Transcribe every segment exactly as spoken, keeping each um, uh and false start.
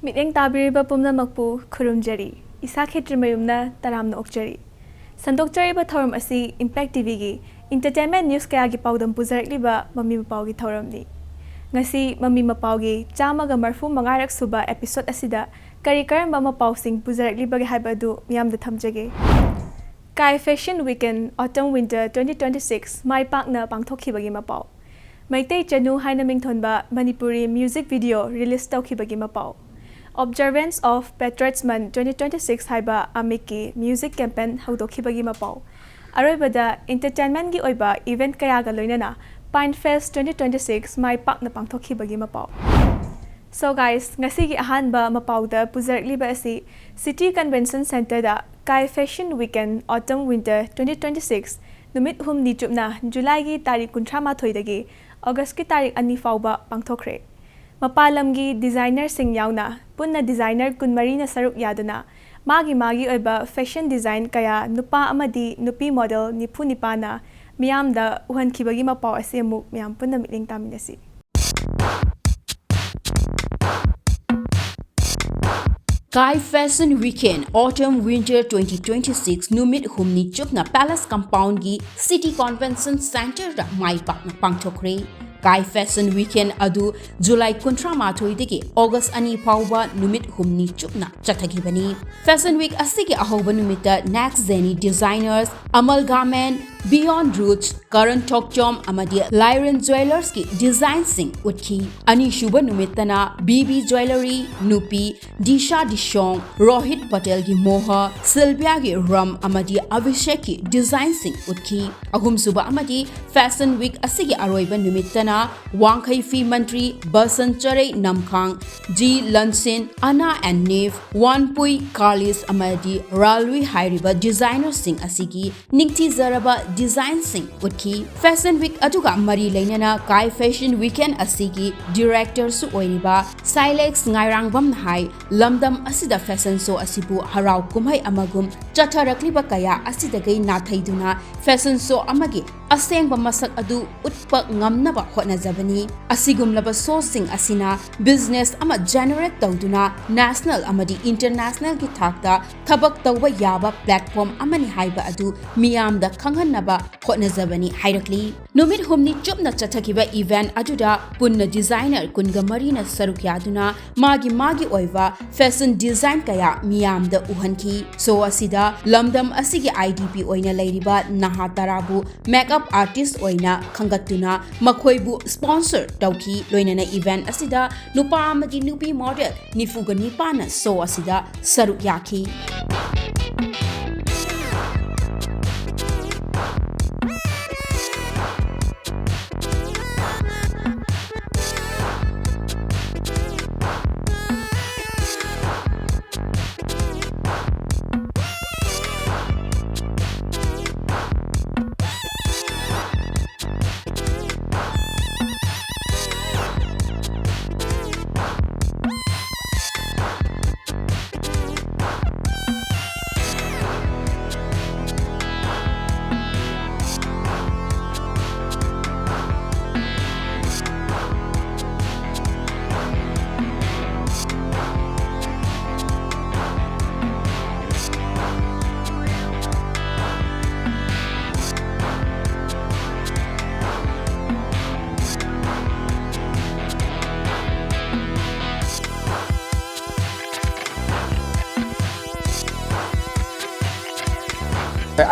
ꯃꯤꯠꯌꯦꯡ ꯇꯥꯕꯤꯔꯤꯕ ꯄꯨꯝꯅꯃꯛꯄꯨ ꯈꯨꯔꯨꯝꯖꯔꯤ꯫ ꯏꯁꯥ ꯈꯦꯇ꯭ꯔꯤꯃꯌꯨꯝꯅ ꯇꯔꯥꯝꯅ ꯑꯣꯛꯆꯔꯤ꯫ ꯁꯟꯗꯣꯛꯆꯔꯤꯕ ꯊꯧꯔꯝ ꯑꯁꯤ Impact ꯇꯤꯚꯤꯒꯤ entertainment news ꯀꯌꯥꯒꯤ ꯄꯥꯎꯗꯝ ꯄꯨꯖꯔꯛꯂꯤꯕ ꯃꯃꯤ ꯃꯄꯥꯎꯒꯤ ꯊꯧꯔꯝꯅꯤ꯫ ꯉꯁꯤ ꯃꯃꯤ ꯃꯄꯥꯎꯒꯤ ꯆꯥꯝꯃꯒ ꯃꯔꯐꯨ ꯃꯉꯥꯔꯛ ꯁꯨꯕ episode ꯑꯁꯤꯗ ꯀꯔꯤ ꯀꯔꯝꯕ ꯃꯄꯥꯎꯁꯤꯡ ꯄꯨꯖꯔꯛꯂꯤꯕꯒꯦ ꯍꯥꯏꯕ ꯑꯗꯨ ꯃꯤꯌꯥꯝꯗ ꯊꯝꯖꯒꯦ꯫ Kai Fashion Weekend Autumn Winter twenty twenty six ꯃꯥꯏ ꯄꯥꯛꯅ ꯄꯥꯡꯊꯣꯛꯈꯤꯕꯒꯤ ꯃꯄꯥꯎ꯫ ꯃꯩꯇꯩ ꯆꯅꯨ ꯍꯥꯏꯅ ꯃꯤꯡꯊꯣꯟꯕ ꯃꯅꯤꯄꯨꯔꯤ music video release ꯇꯧꯈꯤꯕꯒꯤ ꯃꯄꯥꯎ꯫ Observance of Patriots Month twenty twenty six ꯍꯥꯏꯕ ꯑꯃꯤꯛꯀꯤ music campaign ꯍꯧꯗꯣꯛꯈꯤꯕꯒꯤ ꯃꯄꯥꯎ꯫ ꯑꯔꯣꯏꯕꯗ entertainment ꯀꯤ ꯑꯣꯏꯕ event ꯀꯌꯥꯒ ꯂꯣꯏꯅꯅ Pine Fest twenty twenty six ꯃꯥꯏ ꯄꯥꯛꯅ ꯄꯥꯡꯊꯣꯛꯈꯤꯕꯒꯤ ꯃꯄꯥꯎ꯫ So guys, ꯉꯁꯤꯒꯤ ꯑꯍꯥꯟꯕ ꯃꯄꯥꯎꯗ ꯄꯨꯖꯔꯛꯂꯤꯕ ꯑꯁꯤ City Convention Center ꯗ Kai Fashion Weekend Autumn Winter twenty twenty six ꯅꯨꯃꯤꯠ ꯍꯨꯝꯅꯤ ꯆꯨꯞꯅ ꯖꯨꯂꯥꯏꯒꯤ ꯇꯥꯔꯤꯛ ꯀꯨꯟꯊ꯭ꯔꯥ ꯃꯥꯊꯣꯏꯗꯒꯤ ꯑꯣꯒꯁꯀꯤ ꯇꯥꯔꯤꯛ ꯑꯅꯤ ꯐꯥꯎꯕ ꯄꯥꯡꯊꯣꯛꯈ꯭ꯔꯦ꯫ ꯃꯄꯥꯟ ꯂꯝꯒꯤ designer ꯁꯤꯡ ꯌꯥꯎꯅ ꯄꯨꯟꯅ designer ꯀꯨꯟꯃꯔꯤꯅ ꯁꯔꯨꯛ ꯌꯥꯗꯨꯅ ꯃꯥꯒꯤ ꯃꯥꯒꯤ ꯑꯣꯏꯕ fashion design ꯀꯌꯥ ꯅꯨꯄꯥ ꯑꯃꯗꯤ ꯅꯨꯄꯤ model ꯅꯤꯐꯨ ꯅꯤꯄꯥꯟꯅ ꯃꯤꯌꯥꯝꯗ ꯎꯍꯟꯈꯤꯕꯒꯤ ꯃꯄꯥꯎ ꯑꯁꯤ ꯑꯃꯨꯛ ꯃꯌꯥꯝ ꯄꯨꯟꯅ ꯃꯤꯠꯌꯦꯡ ꯇꯥꯃꯤꯟꯅꯁꯤ꯫ Kai Fashion Weekend Autumn Winter twenty twenty six ꯅꯨꯃꯤꯠ ꯍꯨꯝꯅꯤ ꯆꯨꯞꯅ Palace Compound ꯒꯤ City Convention Center ꯗ ꯃꯥꯏ ꯄꯥꯛꯅ ꯄꯥꯡꯊꯣꯛꯈ꯭ꯔꯦ꯫ Kai Fashion Weekend ꯑꯗꯨ ꯖꯨꯂꯥꯏ ꯀꯨꯟꯊ꯭ꯔꯥ ꯃꯥꯊꯣꯏꯗꯒꯤ ꯑꯣꯒꯁ ꯑꯅꯤ ꯐꯥꯎꯕ ꯅꯨꯃꯤꯠ ꯍꯨꯝꯅꯤ ꯆꯨꯞꯅ ꯆꯠꯊꯈꯤꯕꯅꯤ꯫ Fashion Week ꯑꯁꯤꯒꯤ ꯑꯍꯧꯕ ꯅꯨꯃꯤꯠꯇ Next Jenny Designers, Amal Garment, Beyond Roots, Karan Thokchom ꯑꯃꯗꯤ Lyron Jewelers ꯀꯤ design ꯁꯤꯡ ꯎꯠꯈꯤ꯫ ꯑꯅꯤꯁꯨꯕ ꯅꯨꯃꯤꯠꯇꯅ B B Jewellery, ꯅꯨꯄꯤ, Disha Dishong, Rohit Patel ꯒꯤ Moha, Sylvia ꯒꯤ Rum ꯑꯃꯗꯤ Abhishek ꯀꯤ design ꯁꯤꯡ ꯎꯠꯈꯤ꯫ ꯑꯍꯨꯝꯁꯨꯕ ꯑꯃꯗꯤ Fashion Week ꯑꯁꯤꯒꯤ ꯑꯔꯣꯏꯕ ꯅꯨꯃꯤꯠꯇꯅ ꯋꯥꯡꯈꯩ ꯐꯤ ꯃꯟꯇ꯭ꯔꯤ, Basant Charei Namkhang, G Lansin, Anna and Neve, Wanpui, Carlis ꯑꯃꯗꯤ Ralui ꯍꯥꯏꯔꯤꯕ designer ꯁꯤꯡ ꯑꯁꯤꯒꯤ ꯅꯤꯡꯊꯤꯖꯔꯕ design ꯁꯤꯡ ꯎꯠꯈꯤ꯫ Fashion Week ꯑꯗꯨꯒ ꯃꯔꯤ ꯂꯩꯅꯅ Kai Fashion Weekend ꯑꯁꯤꯒꯤ director ꯁꯨ ꯑꯣꯏꯔꯤꯕ Silex ꯉꯥꯏꯔꯥꯡꯕꯝꯅ ꯍꯥꯏ, ꯂꯝꯗꯝ ꯑꯁꯤꯗ fashion show ꯑꯁꯤꯕꯨ ꯍꯔꯥꯎ ꯀꯨꯝꯍꯩ ꯑꯃꯒꯨꯝ ꯆꯠꯊꯔꯛꯂꯤꯕ ꯀꯌꯥ ꯑꯁꯤꯗꯒꯤ ꯅꯥꯊꯩꯗꯨꯅ fashion show ꯑꯃꯒꯤ ꯑꯁꯦꯡꯕ ꯃꯁꯛ ꯑꯗꯨ ꯎꯠꯄ ꯉꯝꯅꯕ ꯍꯣꯠꯅꯖꯕꯅꯤ꯫ ꯑꯁꯤꯒꯨꯝꯂꯕ ꯁꯣꯁꯤꯡ ꯑꯁꯤꯅ ꯕꯤꯖꯤꯅꯦꯁ ꯑꯃ ꯖꯦꯅꯦꯔꯦꯠ ꯇꯧꯗꯨꯅ ꯅꯦꯁꯅꯦꯜ ꯑꯃꯗꯤ ꯏꯟꯇꯔꯅꯦꯁꯅꯦꯜꯒꯤ ꯊꯥꯛꯇ ꯊꯕꯛ ꯇꯧꯕ ꯌꯥꯕ ꯄ꯭ꯂꯦꯠꯐꯣꯝ ꯑꯃꯅꯤ ꯍꯥꯏꯕ ꯑꯗꯨ ꯃꯤꯌꯥꯝꯗ ꯈꯪꯍꯟꯅꯕ ꯍꯣꯠꯅꯖꯕꯅꯤ ꯍꯥꯏꯔꯛꯂꯤ꯫ ꯅꯨꯃꯤꯠ ꯍꯨꯝꯅꯤ ꯆꯨꯞꯅ ꯆꯠꯊꯈꯤꯕ ꯏꯚꯦꯟꯠ ꯑꯗꯨꯗ ꯄꯨꯟꯅ ꯗꯤꯖꯥꯏꯅꯔ ꯀꯨꯟꯒ ꯃꯔꯤꯅ ꯁꯔꯨꯛ ꯌꯥꯗꯨꯅ ꯃꯥꯒꯤ ꯃꯥꯒꯤ ꯑꯣꯏꯕ ꯐꯦꯁꯟ ꯗꯤꯖꯥꯏꯟ ꯀꯌꯥ ꯃꯤꯌꯥꯝꯗ ꯎꯍꯟꯈꯤ꯫ ꯁꯣ ꯑꯁꯤꯗ ꯂꯝꯗꯝ ꯑꯁꯤꯒꯤ ꯑꯥꯏ ꯗꯤ ꯄꯤ ꯑꯣꯏꯅ ꯂꯩꯔꯤꯕ ꯅꯍꯥ ꯇꯔꯥꯕꯨ ꯃꯦꯀꯞ ꯑꯥꯔꯇꯤꯁ ꯑꯣꯏꯅ ꯈꯟꯒꯠꯇꯨꯅ ꯃꯈꯣꯏꯕꯨ ꯁ꯭ꯄꯣꯟꯁꯔ ꯇꯧꯈꯤ꯫ ꯂꯣꯏꯅꯅ ꯏꯚꯦꯟꯠ ꯑꯁꯤꯗ ꯅꯨꯄꯥ ꯑꯃꯗꯤ ꯅꯨꯄꯤ ꯃꯣꯗꯦꯜ ꯅꯤꯐꯨꯒ ꯅꯤꯄꯥꯟꯅ ꯁꯣ ꯑꯁꯤꯗ ꯁꯔꯨꯛ ꯌꯥꯈꯤ꯫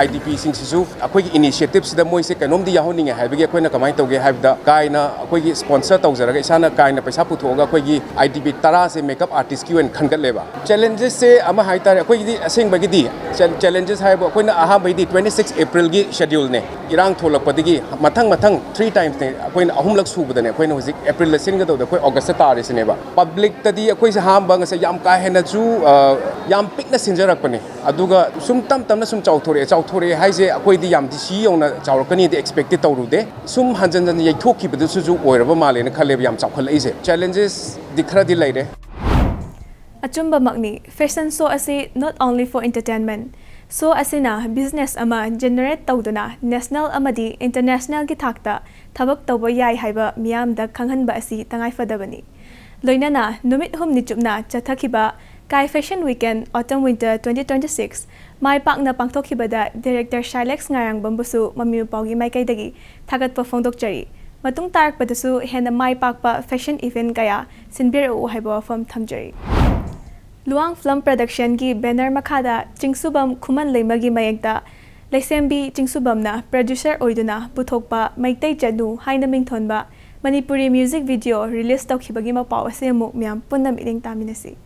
ꯑꯥꯏ ꯗꯤ ꯄꯤꯁꯤꯡꯁꯤꯁꯨ ꯑꯩꯈꯣꯏꯒꯤ ꯏꯅꯤꯁꯤꯌꯦꯇꯤꯞꯁꯤꯗ ꯃꯣꯏꯁꯦ ꯀꯩꯅꯣꯝꯗꯤ ꯌꯥꯎꯍꯟꯅꯤꯡꯉꯦ ꯍꯥꯏꯕꯒꯤ ꯑꯩꯈꯣꯏꯅ ꯀꯃꯥꯏꯅ ꯇꯧꯒꯦ ꯍꯥꯏꯕꯗ, ꯀꯥꯏꯅ ꯑꯩꯈꯣꯏꯒꯤ ꯁ꯭ꯄꯣꯟꯁꯔ ꯇꯧꯖꯔꯒ, ꯏꯁꯥꯅ ꯀꯥꯏꯅ ꯄꯩꯁꯥ ꯄꯨꯊꯣꯛꯑꯒ ꯑꯩꯈꯣꯏꯒꯤ ꯑꯥꯏ ꯗꯤ ꯄꯤ ꯇꯔꯥꯁꯦ ꯃꯦꯀꯞ ꯑꯥꯔꯇꯤꯁꯀꯤ ꯑꯣꯏꯅ ꯈꯟꯒꯠꯂꯦꯕ꯫ ꯆꯦꯂꯦꯟꯖꯦꯁꯁꯦ ꯑꯃ ꯍꯥꯏ ꯇꯥꯔꯦ, ꯑꯩꯈꯣꯏꯒꯤꯗꯤ ꯑꯁꯦꯡꯕꯒꯤꯗꯤ ꯆꯦ-, ꯆꯦꯂꯦꯟꯖꯦꯁ ꯍꯥꯏꯕꯨ ꯑꯩꯈꯣꯏꯅ ꯑꯍꯥꯟꯕꯩꯗꯤ ꯇ꯭ꯋꯦꯟꯇꯤ ꯁꯤꯛꯁ ꯑꯦꯄ꯭ꯔꯤꯜꯒꯤ ꯁꯦꯗ꯭ꯌꯨꯜꯅꯦ꯫ ꯏꯔꯥꯡ ꯊꯣꯛꯂꯛꯄꯗꯒꯤ ꯃꯊꯪ ꯃꯊꯪ ꯊ꯭ꯔꯤ ꯇꯥꯏꯝꯁꯅꯦ, ꯑꯩꯈꯣꯏꯅ ꯑꯍꯨꯝꯂꯛ ꯁꯨꯕꯗꯅꯦ ꯑꯩꯈꯣꯏꯅ ꯍꯧꯖꯤꯛ ꯑꯦꯄ꯭ꯔꯤꯜꯗ ꯁꯤꯟꯒꯗꯧꯕꯗ ꯑꯩꯈꯣꯏ ꯑꯣꯒꯁꯇ ꯇꯥꯔꯤꯁꯤꯅꯦꯕ꯫ ꯄꯕ꯭ꯂꯤꯛꯇꯗꯤ ꯑꯩꯈꯣꯏꯁꯦ ꯑꯍꯥꯟꯕ ꯉꯁꯥꯏ ꯌꯥꯝ ꯀꯥ ꯍꯦꯟꯅꯁꯨ, ꯑ, ꯌꯥꯝ ꯄꯤꯛꯅ ꯁꯤꯟꯖꯔꯛꯄꯅꯦ꯫ ꯑꯗꯨꯒ ꯁꯨꯝ ꯇꯞ ꯇꯞꯅ ꯁꯨꯝ ꯆꯥꯎꯊꯣꯔꯛꯑꯦ꯫ ꯆꯥꯎꯊꯣꯔꯛꯑꯦ ꯍꯥꯏꯁꯦ ꯑꯩꯈꯣꯏꯗꯤ ꯌꯥꯝ ꯁꯤ ꯌꯧꯅ ꯆꯥꯎꯔꯛꯀꯅꯤꯗꯤ ꯑꯦꯛꯁꯄꯦꯛꯇꯤ ꯇꯧꯔꯨꯗꯦ꯫ ꯁꯨꯝ ꯍꯟꯖꯟ ꯍꯟꯖꯟ ꯌꯩꯊꯣꯛꯈꯤꯕꯗꯨꯁꯨ ꯑꯣꯏꯔꯕ ꯃꯥꯜꯂꯦꯅ ꯈꯜꯂꯦꯕ ꯌꯥꯝ ꯆꯥꯎꯈꯠꯂꯛꯏꯁꯦ꯫ ꯆꯦꯂꯦꯟꯖꯦꯁꯇꯤ ꯈꯔꯗꯤ ꯂꯩꯔꯦ꯫ ꯑꯆꯨꯝꯕꯃꯛꯅꯤ, ꯐꯦꯁꯟ ꯁꯣ ꯑꯁꯤ not only for entertainment, Show ꯑꯁꯤꯅ business ꯑꯃ generate ꯇꯧꯗꯨꯅ national ꯑꯃꯗꯤ internationalꯒꯤ ꯊꯥꯛꯇ ꯊꯕꯛ ꯇꯧꯕ ꯌꯥꯏ ꯍꯥꯏꯕ ꯃꯤꯌꯥꯝꯗ ꯈꯪꯍꯟꯕ ꯑꯁꯤ ꯇꯉꯥꯏꯐꯗꯕꯅꯤ꯫ ꯂꯣꯏꯅꯅ ꯅꯨꯃꯤꯠ ꯍꯨꯝꯅꯤ ꯆꯨꯞꯅ ꯆꯠꯊꯈꯤꯕ Kai Fashion Weekend Autumn Winter twenty twenty-six ꯃꯥꯏ ꯄꯥꯛꯅ ꯄꯥꯡꯊꯣꯛꯈꯤꯕꯗ director Shylex ꯉꯥꯏꯔꯥꯡꯕꯝꯕꯨꯁꯨ ꯃꯃꯤ ꯃꯄꯥꯎꯒꯤ ꯃꯥꯏꯀꯩꯗꯒꯤ ꯊꯥꯒꯠꯄ ꯐꯣꯡꯗꯣꯛꯆꯔꯤ꯫ ꯃꯇꯨꯡ ꯇꯥꯔꯛꯄꯗꯁꯨ ꯍꯦꯟꯅ ꯃꯥꯏ ꯄꯥꯛꯄ fashion event ꯀꯌꯥ ꯁꯤꯟꯕꯤꯔꯛꯎ ꯍꯥꯏꯕ ꯋꯥꯐꯝ ꯊꯝꯖꯔꯤ꯫ ꯂꯨꯋꯥꯡ Film Productionꯒꯤ banner ꯃꯈꯥꯗ ꯆꯤꯡꯁꯨꯕꯝ ꯈꯨꯃꯟ ꯂꯩꯃꯒꯤ ꯃꯌꯦꯛꯇ ꯂꯩꯁꯦꯝꯕꯤ ꯆꯤꯡꯁꯨꯕꯝꯅ producer ꯑꯣꯏꯗꯨꯅ ꯄꯨꯊꯣꯛꯄ ꯃꯩꯇꯩ ꯆꯅꯨ ꯍꯥꯏꯅ ꯃꯤꯡꯊꯣꯟꯕ ꯃꯅꯤꯄꯨꯔꯤ music video release ꯇꯧꯈꯤꯕꯒꯤ ꯃꯄꯥꯎ ꯑꯁꯤ ꯑꯃꯨꯛ ꯃꯌꯥꯝ ꯄꯨꯟꯅ ꯃꯤꯠꯌꯦꯡ ꯇꯥꯃꯤꯟꯅꯁꯤ꯫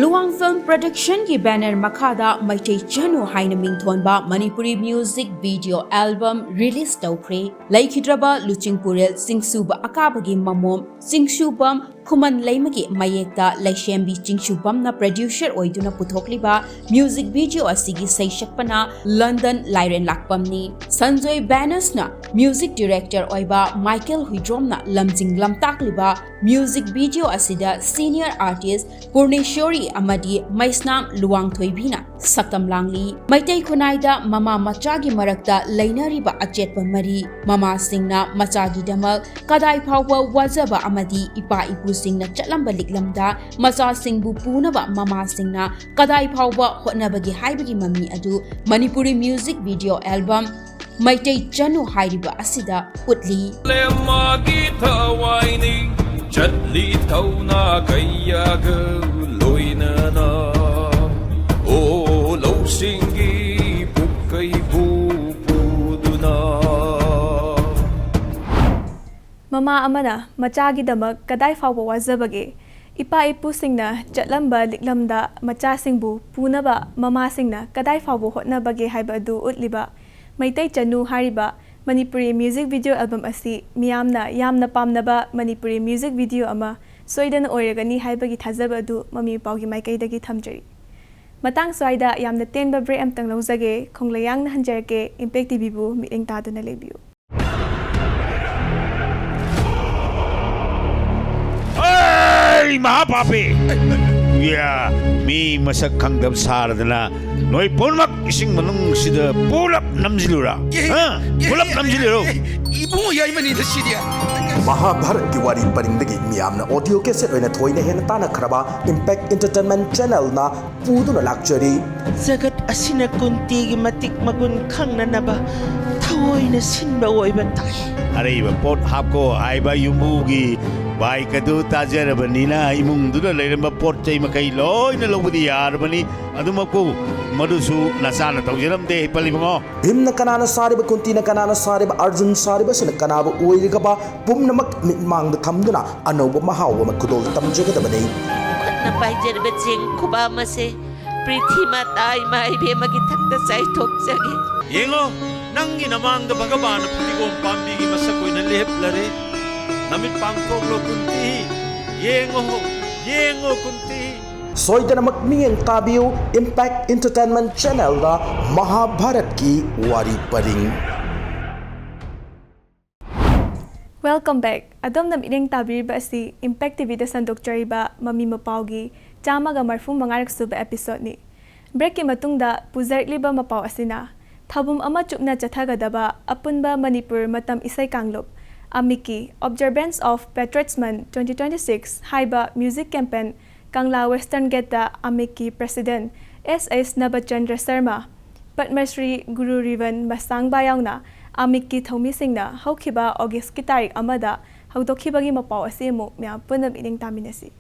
ꯂꯨꯋꯥꯡ Film Productionꯒꯤ banner ꯃꯈꯥꯗ ꯃꯩꯇꯩ ꯆꯅꯨ ꯍꯥꯏꯅ ꯃꯤꯡꯊꯣꯟꯕ Manipuri music video album release ꯇꯧꯈ꯭ꯔꯦ꯫ ꯂꯩꯈꯤꯗ꯭ꯔꯕ ꯂꯨꯆꯤꯡꯄꯨꯔꯦꯜ ꯆꯤꯡꯁꯨꯕ ꯑꯀꯥꯕꯒꯤ ꯃꯃꯣꯝ ꯆꯤꯡꯁꯨꯕꯝ ꯈꯨꯃꯟ ꯂꯩꯃꯒꯤ ꯃꯌꯦꯛꯇ ꯂꯩꯁꯦꯝꯕꯤ ꯆꯤꯡꯁꯨꯕꯝꯅ producer ꯑꯣꯏꯗꯨꯅ ꯄꯨꯊꯣꯛꯂꯤꯕ music video ꯑꯁꯤꯒꯤ ꯁꯩꯁꯛꯄꯅ ꯂꯟꯗꯟ ꯂꯥꯏꯔꯦꯟ ꯂꯥꯛꯄꯝꯅꯤ꯫ ꯁꯟꯖꯣꯏ ꯕꯦꯅꯁꯅ music director ꯑꯣꯏꯕ ꯃꯥꯏꯀꯦꯜ ꯍꯨꯏꯗ꯭ꯔꯣꯝꯅ ꯂꯝꯖꯤꯡ ꯂꯝꯇꯥꯛꯂꯤꯕ music video ꯑꯁꯤꯗ senior artist ꯄꯨꯔꯅꯦꯁꯣꯔꯤ ꯑꯃꯗꯤ ꯃꯩꯁꯅꯥꯝ ꯂꯨꯋꯥꯡꯊꯣꯏꯕꯤꯅ ꯁꯛꯇꯝ ꯂꯥꯡꯂꯤ꯫ ꯃꯩꯇꯩ ꯈꯨꯟꯅꯥꯏꯗ ꯃꯃꯥ ꯃꯆꯥꯒꯤ ꯃꯔꯛꯇ ꯂꯩꯅꯔꯤꯕ ꯑꯆꯦꯠꯄ ꯃꯔꯤ, ꯃꯃꯥꯁꯤꯡꯅ ꯃꯆꯥꯒꯤꯗꯃꯛ ꯀꯗꯥꯏ ꯐꯥꯎꯕ ꯋꯥꯖꯕ ꯑꯃꯗꯤ ꯏꯄꯥ ꯏꯄꯨꯁꯤꯡꯅ ꯆꯠꯂꯝꯕ ꯂꯤꯛꯂꯝꯗ ꯃꯆꯥꯁꯤꯡꯕꯨ ꯄꯨꯅꯕ ꯃꯃꯥꯁꯤꯡꯅ ꯀꯗꯥꯏ ꯐꯥꯎꯕ ꯍꯣꯠꯅꯕꯒꯦ ꯍꯥꯏꯕꯒꯤ ꯃꯃꯤ ꯑꯗꯨ Manipuri music video album Meitei ꯆꯅꯨ ꯍꯥꯏꯔꯤꯕ ꯑꯁꯤꯗ ꯎꯠꯂꯤ꯫ ꯂꯦꯝꯃꯒꯤ ꯊꯋꯥꯏꯅꯤ ꯆꯠꯂꯤ ꯊꯧꯅꯥ ꯀꯌꯥꯒ ꯂꯣꯏꯅꯅ꯫ ꯑꯣ ꯂꯧꯁꯤꯡꯒꯤ ꯄꯨꯀꯩꯕꯨ ꯄꯨꯗꯨꯅ꯫ ꯃꯃꯥ ꯑꯃꯅ ꯃꯆꯥꯒꯤꯗꯃꯛ ꯀꯗꯥꯏ ꯐꯥꯎꯕ ꯋꯥꯖꯕꯒꯦ? ꯏꯄꯥ ꯏꯄꯨꯁꯤꯡꯅ ꯆꯠꯂꯝꯕ ꯂꯤꯛꯂꯝꯗ ꯃꯆꯥꯁꯤꯡꯕꯨ ꯄꯨꯅꯕ ꯃꯃꯥꯁꯤꯡꯅ ꯀꯗꯥꯏ ꯐꯥꯎꯕ ꯍꯣꯠꯅꯕꯒꯦ ꯍꯥꯏꯕ ꯑꯗꯨ ꯎꯠꯂꯤꯕ ꯃꯩꯇꯩ ꯆꯅꯨ ꯍꯥꯏꯔꯤꯕ ꯃꯅꯤꯄꯨꯔꯤ music video album ꯑꯁꯤ ꯃꯤꯌꯥꯝꯅ ꯌꯥꯝꯅ ꯄꯥꯝꯅꯕ ꯃꯅꯤꯄꯨꯔꯤ music video ꯑꯃ ꯁꯣꯏꯗꯅ ꯑꯣꯏꯔꯒꯅꯤ ꯍꯥꯏꯕꯒꯤ ꯊꯥꯖꯕ ꯑꯗꯨ ꯃꯃꯤ ꯃꯄꯥꯎꯒꯤ ꯃꯥꯏꯀꯩꯗꯒꯤ ꯊꯝꯖꯔꯤ꯫ ꯃꯇꯥꯡ ꯁ꯭ꯋꯥꯏꯗ ꯌꯥꯝꯅ ꯇꯦꯟꯕ break ꯑꯃꯇꯪ ꯂꯧꯖꯒꯦ꯫ ꯈꯣꯡꯂꯩꯌꯥꯡꯅ ꯍꯟꯖꯔꯛꯀꯦ꯫ Impact TVꯕꯨ ꯃꯤꯠꯌꯦꯡ ꯇꯥꯗꯨꯅ ꯂꯩꯕꯤꯌꯨ꯫ ꯑꯩ ꯃꯍꯥ ꯄꯥꯄꯤ꯫ ꯌꯥ, ꯃꯤ ꯃꯁꯛ ꯈꯪꯗꯕ ꯁꯥꯔꯗꯅ ꯅꯣꯏ ꯄꯨꯝꯅꯃꯛ ꯏꯁꯤꯡ ꯃꯅꯨꯡꯁꯤꯗ ꯄꯨꯂꯞ ꯅꯝꯁꯤꯜꯂꯨꯔꯥ? ꯍꯥ? ꯄꯨꯂꯞ ꯅꯝꯁꯤꯜꯂꯨꯔꯣ? ꯏꯕꯨꯡꯉꯣ ꯌꯥꯏꯃꯅꯤꯗ ꯁꯤꯗꯤ꯫ ꯃꯍꯥꯚꯥꯔꯠꯀꯤ ꯋꯥꯔꯤ ꯄꯔꯤꯡꯗꯒꯤ ꯃꯤꯌꯥꯝꯅ ꯑꯣꯗꯤꯑꯣ ꯀꯦꯁꯦꯠ ꯑꯣꯏꯅ ꯊꯣꯏꯅ ꯍꯦꯟꯅ ꯇꯥꯟꯅꯈ꯭ꯔꯕ ꯏꯝꯄꯦꯛ ꯏꯟꯇꯔꯇꯦꯟꯃꯦꯟ ꯆꯦꯅꯦꯜꯅ ꯄꯨꯗꯨꯅ ꯂꯥꯛꯆꯔꯤ꯫ ꯖꯒꯠ ꯑꯁꯤꯅ ꯀꯨꯟꯇꯤꯒꯤ ꯃꯇꯤꯛ ꯃꯒꯨꯟ ꯈꯪꯅꯅꯕ ꯊꯑꯣꯏꯅ ꯁꯤꯟꯕ ꯑꯣꯏꯕ ꯇꯥꯏ꯫ ꯑꯔꯩꯕ ꯄꯣꯠ ꯍꯥꯞꯀꯣ ꯍꯥꯏꯕ ꯌꯨꯝꯕꯨꯒꯤ ꯕꯥꯏꯛ ꯑꯗꯨ ꯇꯥꯖꯔꯕꯅꯤꯅ ꯏꯃꯨꯡꯗꯨꯗ ꯂꯩꯔꯝꯕ ꯄꯣꯠ ꯆꯩ ꯃꯈꯩ ꯂꯣꯏꯅ ꯂꯧꯕꯗꯤ ꯌꯥꯔꯕꯅꯤ꯫ ꯑꯗꯨꯃꯛꯄꯨ ꯃꯗꯨꯁꯨ ꯅꯆꯥꯅ ꯇꯧꯖꯔꯝꯗꯦ ꯍꯩꯄꯜ ꯏꯕꯨꯡꯉꯣ꯫ ꯚꯤꯝꯅ ꯀꯅꯥꯅ ꯁꯥꯔꯤꯕ, ꯀꯨꯟꯇꯤꯅ ꯀꯅꯥꯅ ꯁꯥꯔꯤꯕ, ꯑꯔꯖꯨꯟ ꯁꯥꯔꯤꯕꯁꯤꯅ ꯀꯅꯥꯕꯨ ꯑꯣꯏꯔꯤꯒꯕ ꯄꯨꯝꯅꯃꯛ ꯃꯤꯠꯃꯥꯡꯗ ꯊꯝꯗꯨꯅ ꯑꯅꯧꯕ ꯃꯍꯥꯎ ꯑꯃ ꯈꯨꯗꯣꯜ ꯇꯝꯖꯒꯗꯕꯅꯤ꯫ ꯈꯨꯠꯅ ꯄꯥꯏꯖꯔꯤꯕ ꯆꯦꯡ ꯈꯨꯕꯥꯝ ꯑꯁꯦ ꯄ꯭ꯔꯤꯊꯤ ꯃꯥꯇꯥ ꯏꯃꯥ ꯏꯕꯦꯝꯃꯒꯤ ꯊꯛꯇ ꯆꯥꯏꯊꯣꯛꯆꯒꯦ꯫ ꯌꯦꯡꯉꯣ, ꯅꯪꯒꯤ ꯅꯃꯥꯡꯗ ꯚꯒꯕꯥꯟꯅ ꯐꯗꯤꯒꯣꯝ ꯄꯥꯝꯕꯤꯒꯤ ꯃꯁꯛ ꯑꯣꯏꯅ ꯂꯦꯞꯂꯔꯦ꯫ ꯅꯃꯤꯠ ꯄꯥꯡꯊꯣꯛꯂꯣ ꯀꯨꯟꯇꯤ, ꯌꯦꯡꯉꯣ, ꯌꯦꯡꯉꯣ ꯀꯨꯟꯇꯤ꯫ ꯁꯣꯏꯗꯅꯃꯛ ꯃꯤꯠꯌꯦꯡ ꯇꯥꯕꯤꯌꯨ ꯏꯝꯄꯦꯛ ꯏꯟꯇꯔꯇꯦꯟꯃꯦꯟ ꯆꯦꯅꯦꯜꯗ ꯃꯍꯥꯚꯥꯔꯠꯀꯤ ꯋꯥꯔꯤ ꯄꯔꯤꯡ꯫ Welcome back. ꯑꯗꯣꯝꯅ ꯃꯤꯠꯌꯦꯡ ꯇꯥꯕꯤꯔꯤꯕ ꯑꯁꯤ ꯏꯝꯄꯦꯛ ꯇꯤꯚꯤꯗ ꯁꯟꯗꯣꯛꯆꯔꯤꯕ ꯃꯃꯤ ꯃꯄꯥꯎꯒꯤ ꯆꯥꯝꯃꯒ ꯃꯔꯤꯐꯨ ꯃꯉꯥꯔꯛ ꯁꯨꯕ episodeꯅꯤ꯫ Breakꯀꯤ ꯃꯇꯨꯡꯗ ꯄꯨꯖꯔꯛꯂꯤꯕ ꯃꯄꯥꯎ ꯑꯁꯤꯅ ꯊꯧꯕꯨꯝ ꯑꯃ ꯆꯨꯞꯅ ꯆꯠꯊꯒꯗꯕ ꯑꯄꯨꯟꯕ ꯃꯅꯤꯄꯨꯔ ꯃꯇꯝ ꯏꯁꯩ ꯀꯥꯡꯂꯨꯞ ꯑꯃꯤꯛꯀꯤ Observance of Patriots Month twenty twenty-six ꯍꯥꯏꯕ music campaign ꯀꯪꯂꯥ Western Gateꯇ ꯑꯃꯤꯛꯀꯤ president S S Nabachandra Sharma, Padmashri Guru Rewben Mashangva ꯌꯥꯎꯅ ꯑꯃꯤꯛꯀꯤ ꯊꯧꯃꯤꯁꯤꯡꯅ ꯍꯧꯈꯤꯕ Augustꯀꯤ ꯇꯥꯔꯤꯛ ꯑꯃꯗ ꯍꯧꯗꯣꯛꯈꯤꯕꯒꯤ ꯃꯄꯥꯎ ꯑꯁꯤ ꯑꯃꯨꯛ ꯃꯌꯥꯝ ꯄꯨꯟꯅ ꯃꯤꯠꯌꯦꯡ ꯇꯥꯃꯤꯟꯅꯁꯤ꯫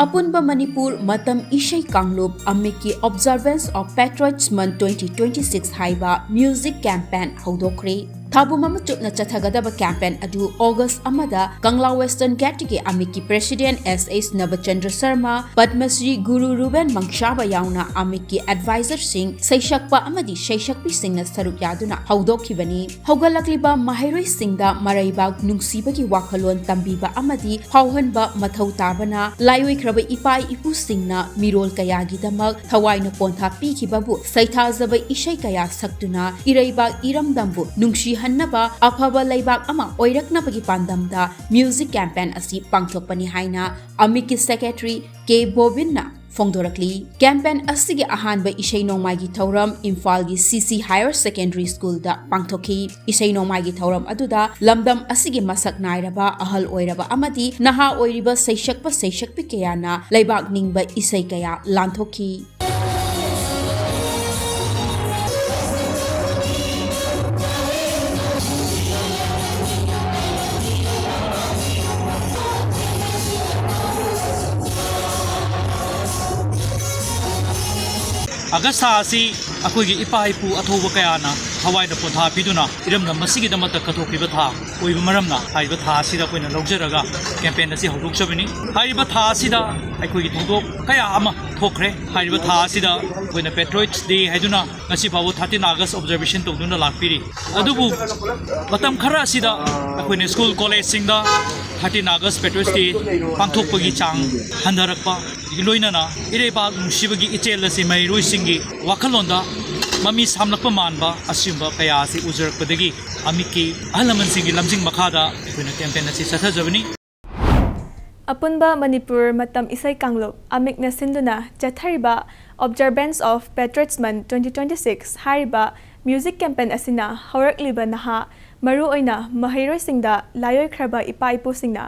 ꯑꯄꯨꯟꯕ ꯃꯅꯤꯄꯨꯔ ꯃꯇꯝ ꯏꯁꯩ ꯀꯥꯡꯂꯨꯞ ꯑꯃꯤꯛꯀꯤ Observance of Patriots Month twenty twenty-six ꯍꯥꯏꯕ music campaign ꯍꯧꯗꯣꯛꯈ꯭ꯔꯦ꯫ ꯊꯧꯕꯨꯝ ꯑꯃ ꯆꯨꯞꯅ ꯆꯠꯊꯒꯗꯕ campaign ꯑꯗꯨ August ꯑꯃꯗ ꯀꯪꯂꯥ Western Gateꯀꯤ ꯑꯃꯤꯛꯀꯤ president S S Nabachandra Sharma, Padmashri ꯒꯨꯔꯨ ꯔꯨꯕꯦꯟ ꯃꯪꯁꯥꯕ ꯌꯥꯎꯅ ꯑꯃꯤꯛꯀꯤ advisorꯁꯤꯡ, ꯁꯩꯁꯛꯄ ꯑꯃꯗꯤ ꯁꯩꯁꯛꯄꯤꯁꯤꯡꯅ ꯁꯔꯨꯛ ꯌꯥꯗꯨꯅ ꯍꯧꯗꯣꯛꯈꯤꯕꯅꯤ꯫ ꯍꯧꯒꯠꯂꯛꯂꯤꯕ ꯃꯍꯩꯔꯣꯏꯁꯤꯡꯗ ꯃꯔꯩꯕꯥꯛ ꯅꯨꯡꯁꯤꯕꯒꯤ ꯋꯥꯈꯜꯂꯣꯟ ꯇꯝꯕꯤꯕ ꯑꯃꯗꯤ ꯐꯥꯎꯍꯟꯕ ꯃꯊꯧ ꯇꯥꯕꯅ ꯂꯥꯏꯑꯣꯏꯈ꯭ꯔꯕ ꯏꯄꯥ ꯏꯄꯨꯁꯤꯡꯅ ꯃꯤꯔꯣꯜ ꯀꯌꯥꯒꯤꯗꯃꯛ ꯊꯋꯥꯏꯅ ꯄꯣꯟꯊꯥ ꯄꯤꯈꯤꯕꯕꯨ ꯁꯩꯊꯥꯖꯕ ꯏꯁꯩ ꯀꯌꯥ ꯁꯛꯇꯨꯅ ꯏꯔꯩꯕꯥꯛ ꯏꯔꯝꯗꯝꯕꯨ ꯅꯨꯡꯁꯤ ꯍꯟꯅꯕ ꯑꯐꯕ ꯂꯩꯕꯥꯛ ꯑꯃ ꯑꯣꯏꯔꯛꯅꯕꯒꯤ ꯄꯥꯟꯗꯝꯗ ꯃ꯭ꯌꯨꯖꯤꯛ ꯀꯦꯝꯄꯦꯟ ꯑꯁꯤ ꯄꯥꯡꯊꯣꯛꯄꯅꯤ ꯍꯥꯏꯅ ꯑꯃꯤꯛꯀꯤ ꯁꯦꯀ꯭ꯔꯦꯇꯔꯤ ꯀꯦ ꯕꯣꯕꯤꯟꯅ ꯐꯣꯡꯗꯣꯔꯛꯂꯤ꯫ ꯀꯦꯝꯄꯦꯟ ꯑꯁꯤꯒꯤ ꯑꯍꯥꯟꯕ ꯏꯁꯩ ꯅꯣꯡꯃꯥꯏꯒꯤ ꯊꯧꯔꯝ ꯏꯝꯐꯥꯜꯒꯤ ꯁꯤ ꯁꯤ ꯍꯥꯌꯔ ꯁꯦꯀꯦꯟꯗꯔꯤ ꯁ꯭ꯀꯨꯜꯗ ꯄꯥꯡꯊꯣꯛꯈꯤ꯫ ꯏꯁꯩ ꯅꯣꯡꯃꯥꯏꯒꯤ ꯊꯧꯔꯝ ꯑꯗꯨꯗ ꯂꯝꯗꯝ ꯑꯁꯤꯒꯤ ꯃꯁꯛ ꯅꯥꯏꯔꯕ, ꯑꯍꯜ ꯑꯣꯏꯔꯕ ꯑꯃꯗꯤ ꯅꯍꯥ ꯑꯣꯏꯔꯤꯕ ꯁꯩꯁꯛꯄ ꯁꯩꯁꯛꯄꯤ ꯀꯌꯥꯅ ꯂꯩꯕꯥꯛ ꯅꯤꯡꯕ ꯏꯁꯩ ꯀꯌꯥ ꯂꯥꯟꯊꯣꯛꯈꯤ꯫ ꯑꯥꯒꯁ ꯊꯥ ꯑꯁꯤ ꯑꯩꯈꯣꯏꯒꯤ ꯏꯄꯥ ꯏꯄꯨ ꯑꯊꯧꯕ ꯀꯌꯥꯅ ꯊꯋꯥꯏꯗ ꯄꯣꯟꯊꯥ ꯄꯤꯗꯨꯅ ꯏꯔꯝꯗꯝ ꯑꯁꯤꯒꯤꯗꯃꯛꯇ ꯀꯠꯊꯣꯛꯈꯤꯕ ꯊꯥ ꯑꯣꯏꯕ ꯃꯔꯝꯅ, ꯍꯥꯏꯔꯤꯕ ꯊꯥ ꯑꯁꯤꯗ ꯑꯩꯈꯣꯏꯅ ꯂꯧꯖꯔꯒ ꯀꯦꯝꯄꯦꯟ ꯑꯁꯤ ꯍꯧꯗꯣꯛꯆꯕꯅꯤ꯫ ꯍꯥꯏꯔꯤꯕ ꯊꯥ ꯑꯁꯤꯗ ꯑꯩꯈꯣꯏꯒꯤ ꯊꯧꯗꯣꯛ ꯀꯌꯥ ꯑꯃ ꯊꯣꯛꯈ꯭ꯔꯦ꯫ ꯍꯥꯏꯔꯤꯕ ꯊꯥ ꯑꯁꯤꯗ ꯑꯩꯈꯣꯏꯅ Patriots Day ꯍꯥꯏꯗꯨꯅ ꯉꯁꯤ ꯐꯥꯎꯕ thirteen August observation ꯇꯧꯗꯨꯅ ꯂꯥꯛꯄꯤꯔꯤ꯫ ꯑꯗꯨꯕꯨ ꯃꯇꯝ ꯈꯔ ꯑꯁꯤꯗ ꯑꯩꯈꯣꯏꯅ ꯁ꯭ꯀꯨꯜ ꯀꯣꯂꯦꯖꯁꯤꯡꯗ thirteen August Patriots Day ꯄꯥꯡꯊꯣꯛꯄꯒꯤ ꯆꯥꯡ ꯍꯟꯊꯔꯛꯄ ꯂꯣꯏꯅꯅ ꯏꯔꯩꯕꯥꯛ ꯅꯨꯡꯁꯤꯕꯒꯤ ꯏꯆꯦꯜ ꯑꯁꯤ ꯃꯍꯩꯔꯣꯏꯁꯤꯡꯒꯤ ꯋꯥꯈꯜꯂꯣꯟꯗ ꯃꯃꯤ ꯁꯥꯝꯂꯛꯄ ꯃꯥꯟꯕ ꯑꯁꯤꯒꯨꯝꯕ ꯀꯌꯥ ꯑꯁꯤ ꯎꯖꯔꯛꯄꯗꯒꯤ ꯑꯃꯤꯛꯀꯤ ꯑꯍꯜ ꯂꯃꯟꯁꯤꯡꯒꯤ ꯂꯝꯖꯤꯡ ꯃꯈꯥꯗ ꯑꯩꯈꯣꯏꯅ ꯀꯦꯝꯄꯦꯟ ꯑꯁꯤ ꯆꯠꯊꯖꯕꯅꯤ꯫ ꯑꯄꯨꯟꯕ ꯃꯅꯤꯄꯨꯔ ꯃꯇꯝ ꯏꯁꯩ ꯀꯥꯡꯂꯨꯞ ꯑꯃꯤꯛꯅ ꯁꯤꯟꯗꯨꯅ ꯆꯠꯊꯔꯤꯕ Observance of Patriots Month twenty twenty-six ꯍꯥꯏꯔꯤꯕ ꯃ꯭ꯌꯨꯖꯤꯛ ꯀꯦꯝꯄꯦꯟ ꯑꯁꯤꯅ ꯍꯧꯔꯛꯂꯤꯕ ꯅꯍꯥ, ꯃꯔꯨꯑꯣꯏꯅ ꯃꯍꯩꯔꯣꯏꯁꯤꯡꯗ ꯂꯥꯏꯑꯣꯏꯈ꯭ꯔꯕ ꯏꯄꯥ ꯏꯄꯨꯁꯤꯡꯅ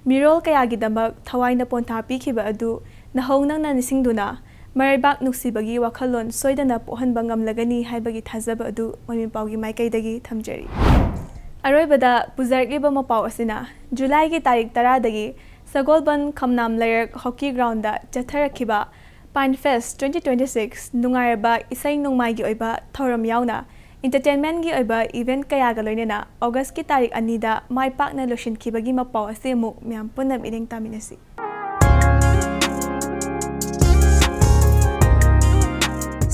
ꯃꯤꯔꯣꯜ ꯀꯌꯥꯒꯤꯗꯃꯛ ꯊꯋꯥꯏꯅ ꯄꯣꯟꯊꯥ ꯄꯤꯈꯤꯕ ꯑꯗꯨ ꯅꯧꯍꯧ ꯅꯧꯅ ꯅꯤꯡꯁꯤꯡꯗꯨꯅ ꯃꯔꯩꯕꯥꯛ ꯅꯨꯡꯁꯤꯕꯒꯤ ꯋꯥꯈꯜꯂꯣꯟ ꯁꯣꯏꯗꯅ ꯄꯣꯛꯍꯟꯕ ꯉꯝꯂꯒꯅꯤ ꯍꯥꯏꯕꯒꯤ ꯊꯥꯖꯕ ꯑꯗꯨ ꯃꯃꯤꯄꯥꯎꯒꯤ ꯃꯥꯏꯀꯩꯗꯒꯤ ꯊꯝꯖꯔꯤ꯫ ꯑꯔꯣꯏꯕꯗ ꯄꯨꯖꯔꯛꯂꯤꯕ ꯃꯄꯥꯎ ꯑꯁꯤꯅ ꯖꯨꯂꯥꯏꯒꯤ ꯇꯥꯔꯤꯛ ꯇꯔꯥꯗꯒꯤ ꯁꯒꯣꯜꯕꯟ ꯈꯝꯅꯥꯝ ꯂꯩꯔꯛ ꯍꯣꯀꯤ ꯒ꯭ꯔꯥꯎꯟꯗ ꯆꯠꯊꯔꯛꯈꯤꯕ Pine Fest twenty twenty-six ꯅꯨꯡꯉꯥꯏꯔꯕ ꯏꯁꯩ ꯅꯣꯡꯃꯥꯏꯒꯤ ꯑꯣꯏꯕ ꯊꯧꯔꯝ ꯌꯥꯎꯅ entertainmentꯒꯤ ꯑꯣꯏꯕ event ꯀꯌꯥꯒ ꯂꯣꯏꯅꯅ Augustꯀꯤ ꯇꯥꯔꯤꯛ ꯑꯅꯤꯗ ꯃꯥꯏ ꯄꯥꯛꯅ ꯂꯣꯏꯁꯤꯟꯈꯤꯕꯒꯤ ꯃꯄꯥꯎ ꯑꯁꯤ ꯑꯃꯨꯛ ꯃꯌꯥꯝ ꯄꯨꯟꯅ ꯃꯤꯠꯌꯦꯡ ꯇꯥꯃꯤꯟꯅꯁꯤ꯫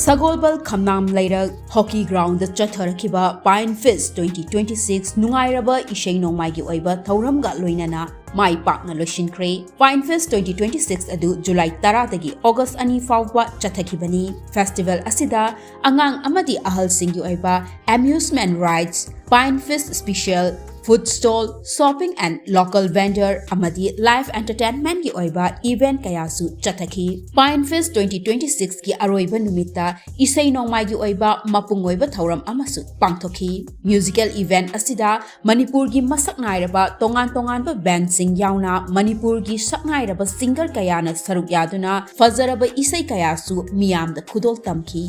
ꯁꯒꯣꯜꯕꯜ ꯈꯝꯅꯥꯝ ꯂꯩꯔꯛ ꯍꯣꯀꯤ ꯒ꯭ꯔꯥꯎꯟꯗ ꯆꯠꯊꯔꯛꯈꯤꯕ Pine Fest twenty twenty-six ꯅꯨꯡꯉꯥꯏꯔꯕ ꯏꯁꯩ ꯅꯣꯡꯃꯥꯏꯒꯤ ꯑꯣꯏꯕ ꯊꯧꯔꯝꯒ ꯂꯣꯏꯅꯅ ꯃꯥꯏ ꯄꯥꯛꯅ ꯂꯣꯏꯁꯤꯟꯈ꯭ꯔꯦ꯫ Pine Fest twenty twenty-six ꯑꯗꯨ July ꯇꯔꯥꯗꯒꯤ August ꯑꯅꯤ ꯐꯥꯎꯕ ꯆꯠꯊꯈꯤꯕꯅꯤ꯫ Festival ꯑꯁꯤꯗ ꯑꯉꯥꯡ ꯑꯃꯗꯤ ꯑꯍꯜꯁꯤꯡꯒꯤ ꯑꯣꯏꯕ amusement rides, Pine Fest special, food stall, shopping and local vendor ꯑꯃꯗꯤ live entertainmentꯀꯤ ꯑꯣꯏꯕ event ꯀꯌꯥꯁꯨ ꯆꯠꯊꯈꯤ꯫ Pine Fest twenty twenty-sixꯀꯤ ꯑꯔꯣꯏꯕ ꯅꯨꯃꯤꯠꯇ ꯏꯁꯩ ꯅꯣꯡꯃꯥꯏꯒꯤ ꯑꯣꯏꯕ ꯃꯄꯨꯡ ꯑꯣꯏꯕ ꯊꯧꯔꯝ ꯑꯃꯁꯨ ꯄꯥꯡꯊꯣꯛꯈꯤ꯫ Musical event ꯑꯁꯤꯗ ꯃꯅꯤꯄꯨꯔꯒꯤ ꯃꯁꯛ ꯅꯥꯏꯔꯕ ꯇꯣꯉꯥꯟ ꯇꯣꯉꯥꯟꯕ bandꯁꯤꯡ ꯌꯥꯎꯅ ꯃꯅꯤꯄꯨꯔꯒꯤ ꯁꯛꯅꯥꯏꯔꯕ singer ꯀꯌꯥꯅ ꯁꯔꯨꯛ ꯌꯥꯗꯨꯅ ꯐꯖꯔꯕ ꯏꯁꯩ ꯀꯌꯥꯁꯨ ꯃꯤꯌꯥꯝꯗ ꯈꯨꯗꯣꯜ ꯇꯝꯈꯤ꯫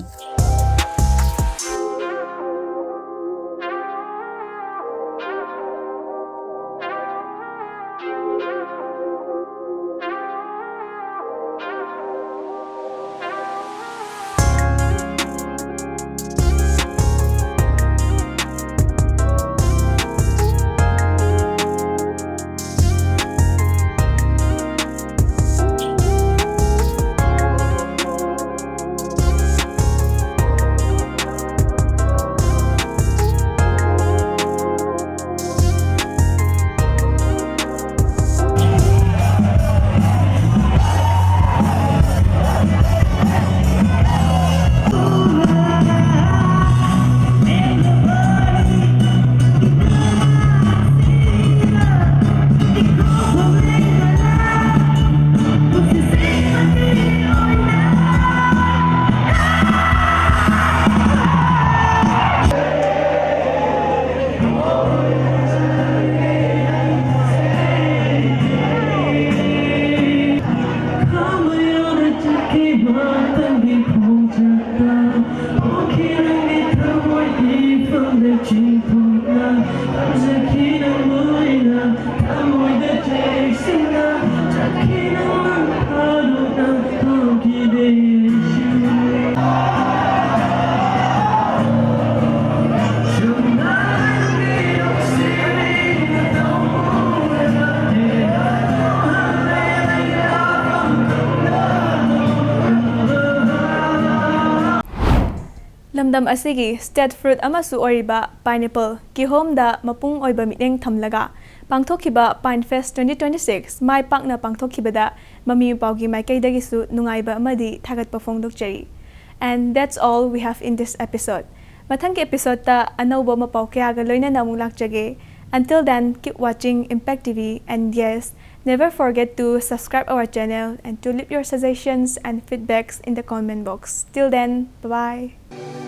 ꯂꯝꯗꯝ ꯑꯁꯤꯒꯤ state fruit ꯑꯃꯁꯨ ꯑꯣꯏꯔꯤꯕ pineapple, ꯀꯤꯍꯣꯝꯗ ꯃꯄꯨꯡ ꯑꯣꯏꯕ ꯃꯤꯠꯌꯦꯡ ꯊꯝꯂꯒ ꯄꯥꯡꯊꯣꯛꯈꯤꯕ Pine Fest twenty twenty-six ꯃꯥꯏ ꯄꯥꯛꯅ ꯄꯥꯡꯊꯣꯛꯈꯤꯕꯗ ꯃꯃꯤ ꯃꯄꯥꯎꯒꯤ ꯃꯥꯏꯀꯩꯗꯒꯤꯁꯨ ꯅꯨꯡꯉꯥꯏꯕ ꯑꯃꯗꯤ ꯊꯥꯒꯠꯄ ꯐꯣꯡꯗꯣꯛꯆꯔꯤ꯫ And that's all we have in this episode. ꯃꯊꯪꯒꯤ episode ꯇ ꯑꯅꯧꯕ ꯃꯄꯥꯎ ꯀꯌꯥꯒ ꯂꯣꯏꯅꯅ ꯑꯃꯨꯛ ꯂꯥꯛꯆꯒꯦ꯫ Until then, keep watching Impact T V, and yes, never forget to subscribe our channel and to leave your suggestions and feedbacks in the comment box. Till then, bye bye.